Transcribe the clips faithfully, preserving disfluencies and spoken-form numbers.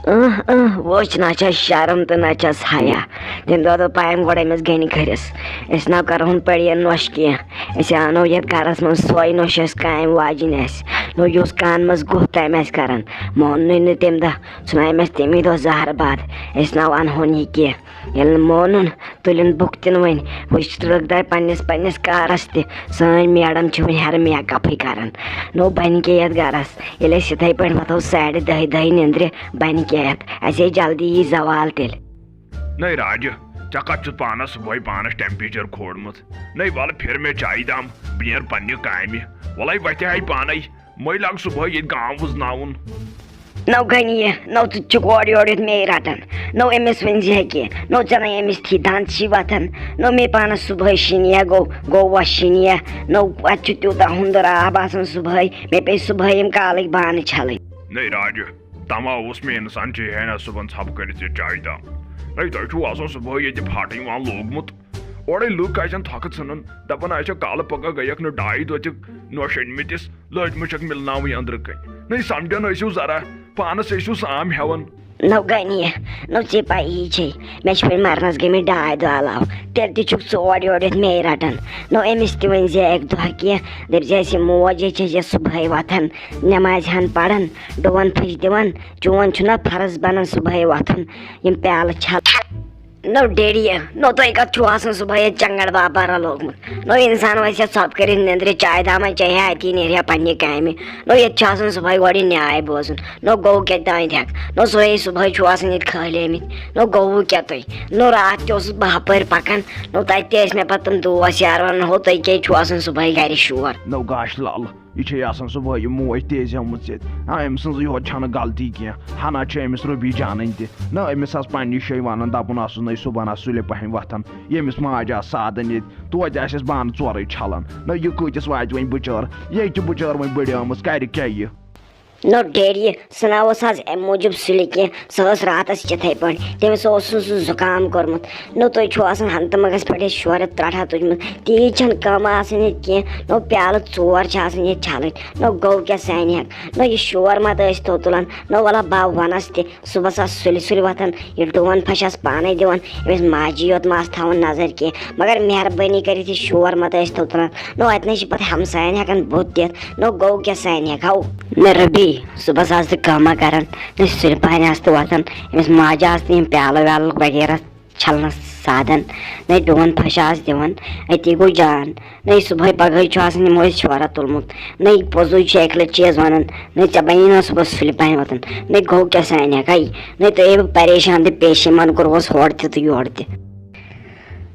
اۭں، اۭں، وٕچھ، نہ چھس شرم تہٕ نہ چھس حیا۔ تٔمۍ دۄہ دوٚپ پایم گۄڈٕ أمِس گٔنہِ کھٔرِس، "أسۍ نہ کرہون پڑیَن نوش کینٛہہ، أسۍ انو یتھ گرس منٛز سۄے نوش، یۄس کامہِ واجِنۍ آسہِ، نو یُس کانہٕ منٛز گُہہ تامہِ آسہِ کران۔" موننُے نہٕ تٔمۍ دۄہ، ژھُناے أمِس تَمی دۄہ زہر باد، "أسۍ نہ انہون یہِ کینٛہہ۔" ییٚلہِ نہٕ مونُن، تُلِن بُکھ تِن وۄنۍ۔ وٕچھ، ترٛکھ دارِ پننِس پننِس کارس تہِ۔ سٲنۍ میڈم چھِ وۄنۍ ہیرٕ میک اپٕے کران۔ نو بنہِ کیٛاہ یتھ گرس؟ ییٚلہِ أسۍ یِتھے پٲٹھۍ وۄتھو ساڑِ دہہِ دہہِ نیندرِ، بنہِ کیٛاہ یتھ؟ اسہِ ہے جلدی یی زوال تیٚلہِ۔ نَے راجہِ، ژےٚ کتھ چھُتھ پانس صُبحٲے پانس ٹیمپریچر کھولمُت؟ نَے ولہٕ پھِر مےٚ چایہِ دام، بہٕ نیرٕ پننہِ کامہِ۔ وَلَے وتہِ آیہِ پانے، مٔے لگ صُبحٲے ییٚتہِ گام وُزناوُن۔ نو گٔنی، نو ژٕ چھُکھ اورٕ یورٕ یُتھ مے رٹان۔ نو أمِس ؤنۍ زِ ہیٚکہِ، نو ژےٚ نے أمِس تھی دند چھی وتھان۔ نو مے پانس صُبحٲے شِنیا گوٚو، گوٚو وۄنۍ شِنیا۔ نو اتہِ چھُ تیوٗتاہ ہُنٛدُر آب آسان صُبحٲے، مےٚ پیٚیہِ صُبحٲے یِم کالٕکۍ بانہٕ چھلٕنۍ۔ نَے راجہِ، تما اوس مےٚ انسان چے ہے نہ صُبحن ژھۄپہٕ کٔرِتھ یہِ چایہِ دام۔ نَے تۄہہِ چھُو آسان صُبحٲے ییٚتہِ پھاٹٕنۍ وان لوگمُت۔ اورے لُکھ آسن تھۄکہٕ ژھٕنان، دپان آسٮ۪کھ کالہٕ پگاہ گٔیکھ نہٕ ڈاے دۄہ تہِ نوشہِ أنۍ مٕتِس، لٲجمٕژ چھکھ مِلناوٕنۍ أنٛدرٕ کنۍ۔ نَے سمجھان ٲسِو ذرا، پانس ٲسِو سام ہٮ۪وان۔ نو گٔنی، نو ژےٚ پَیی چھے، مےٚ چھِ وۄنۍ مرنس گٔمٕتۍ ڈاے دۄہ علاوٕ۔ تیٚلہِ تہِ چھُکھ ژٕ اورٕ یورٕ یُتھ مے رٹان۔ نو أمِس تہِ ؤنۍ زِ اکہِ دۄہ کینٛہہ، دٔپۍ زِ اَسہِ یہِ موج یے چھےٚ یہِ صُبحٲے وۄتھان، نٮ۪مازِ ہن پران، ڈُوَن پھٔش دِوان، چون چھُنہ فرض بنان صُبحٲے وۄتھُن، یِم پیالہٕ چھل۔ نو ڈیڈی، نو تۄہہِ کتھ چھُو آسان صُبحٲے ییٚتہِ چنگڑ بابا رلوگمُت؟ نو انسان وسہِ ہا ژھۄپہٕ کٔرِتھ نیندرِ، چایہِ دامہ چیٚیہِ ہا، اتی نیرِ ہا پننہِ کامہِ۔ نو ییٚتہِ چھُ آسان صُبحٲے گۄڈٕ یہِ نیاے بوزُن۔ نو گوٚو کیٛاہ تانۍ ہٮ۪کھ؟ نو سُے صُبحٲے چھُو آسان ییٚتہِ کھٲلۍ ٲمٕتۍ۔ نو گوٚوٕ کیٛاہ تُہۍ؟ نو راتھ تہِ اوسُس بہٕ ہپٲرۍ پکان۔ نو تتہِ تہِ ٲسۍ مےٚ پتہٕ تِم دوس یار ونان، "ہو تُہۍ کیٛازِ چھُو آسان صُبحٲے گرِ شور؟" نو گاش لال، یہِ چھے آسان صُبحٲے یہِ موج تیزیمٕژ ییٚتہِ۔ آ، أمۍ سٕنٛزٕے یوت چھنہٕ غلطی کینٛہہ۔ ہنا چھِ أمِس رُبی جانٕنۍ تہِ۔ نہ، أمِس آس پننہِ جایہِ ونان، دپُن آسُس نَے صُبحن آس سُلہِ پہن وۄتھان۔ ییٚمِس ماجہِ آس سادن ییٚتہِ، توتہِ آسٮ۪س بانہٕ ژورے چھلان۔ نہ، یہِ کۭتِس واتہِ وۄنۍ بُچٲر؟ یہِ تہِ بُچٲر وۄنۍ بٕڑیمٕژ، کرِ کیٛاہ یہِ؟ نو ڈیڈی، سُہ نہ اوس آز امہِ موٗجوٗب سُلہِ کینٛہہ، سُہ ٲس راتس یِتھے پٲٹھۍ، تٔمِس اوس سُہ زُکام کوٚرمُت۔ نو تُہۍ چھِو آسان ہنٛگتہٕ منٛگس پٮ۪ٹھ ییٚتہِ شورٕ ترٛٹھا تُجمُت، تیٖژ چھنہٕ کٲمہ آسان ییٚتہِ کینٛہہ۔ نو پیالہٕ ژور چھِ آسان ییٚتہِ چھلٕنۍ۔ نو گوٚو کیٛاہ سانہِ ہٮ۪کھ؟ نو یہِ شور ما تہٕ ٲسۍ تو تُلان؟ نو وَلہ بہٕ وَنس تہِ، صُبحس آس سُلہِ سُلہِ وۄتھان، یہِ ڈُوَن پھش آس پانے دِوان، أمِس ماجہِ یوت ما آس تھاوان نظر کینٛہہ۔ مگر مہربٲنی کٔرِتھ یہِ شور ما تہٕ ٲسۍ تو تُلان۔ نو اَتہِ نَے چھِ پتہٕ ہمساین ہٮ۪کان بُتھ دِتھ۔ نو گوٚو کیٛاہ سانہِ ہٮ۪کھ؟ ہاو۔ نہ ربی، صُبحس آس تہٕ کٲمہ کران، نہ سُلہِ پہن آس تہٕ وۄتھان، أمِس ماجہِ آس تہٕ یِم پیالہٕ ویالہٕ وغیرہ چھلنس سادن، نَے ڈُوَن پھش آس دِوان، أتی گوٚو جان۔ نَے صُبحٲے پگہٲے چھُ آسان یِمو أسۍ شورا تُلمُت، نَے پوٚزُے چھُ اَکہِ لَٹہِ چیٖز وَنان، نَے ژےٚ بَنی نا صُبحَس سُلہِ پَہَن وۄتھُن، نَے گوٚو کیٛاہ سانہِ ہٮ۪کھا یہِ؟ نَے تۄہے بہٕ پریشان تہٕ پیشیمان کوٚروس ہورٕ تہِ تہٕ یورٕ تہِ۔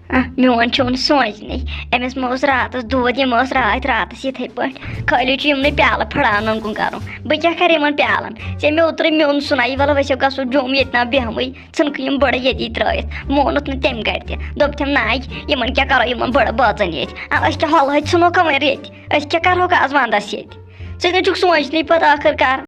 آ، میون چھُم نہٕ سونٛچنٕے۔ أمِس ما اوس راتَس دود، یِم ٲس راتھ راتَس یِتھَے پٲٹھۍ۔ خٲلی چھُ یِمنٕے پیالہٕ پھٕڑاونَن کُن کَرُن۔ بہٕ کیٛاہ کَرٕ یِمَن پیالَن؟ ژےٚ مےٚ اوترٕ میوٚن سُنَے، وَلہٕ ؤسِو گژھو جوٚم، ییٚتہِ نا بیٚہمٕے۔ ژھٕنکھ یِم بٔڑٕ ییٚتی ترٛٲیِتھ۔ مونُتھ نہٕ تٔمۍ گرِ تہِ۔ دوٚپتھم، "نہ، یِمن کیٛاہ کرو، یِمن بٔڑٕ بٲژن ییٚتہِ۔ آ، أسۍ کیٛاہ ہۄلہٕ ہَتہِ ژھٕنوکھ وۄنۍ ریٚتۍ؟ أسۍ کیٛاہ کرہوکھ آز ونٛدس ییٚتہِ؟ ژٕ نَے چھُکھ سونٛچنٕے پتہٕ ٲخٕر کار۔"